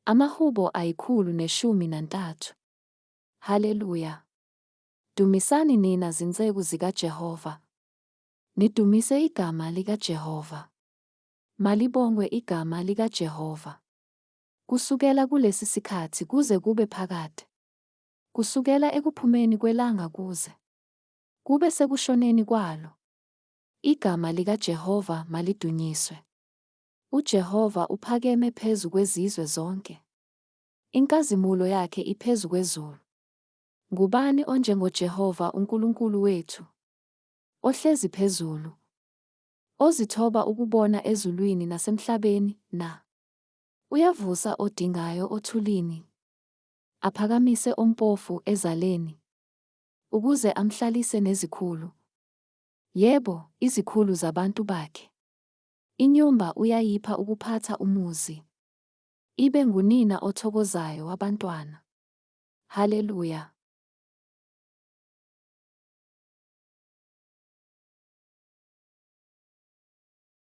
Amahubo 113. Haleluya! Dumisani nina zinceku zikaJehova. Nidumise igama likaJehova. Malibongwe igama likaJehova. Kusukela kulesi sikhathi kuze kube phakade. Kusukela ekuphumeni kwelanga kuze kube sekushoneni kwalo. Igama likaJehova malidunyiswe. UJehova uphakeme phezu kwezizwe zonke. Inkazimulo yakhe iphezu kwezulu. Ngubani onjengoJehova uNkulunkulu wethu, ohlezi phezulu, ozithoba ukubona ezulwini nasemhlabeni, na? Uyavusa odingayo othulini, aphakamise ompofu ezaleni, ukuze amhlalise nezikhulu. Yebo, izikhulu zabantu bakhe. Inyumba uyayipha ukuphatha umuzi, ibe ngunina othokozayo wabantwana. Haleluya!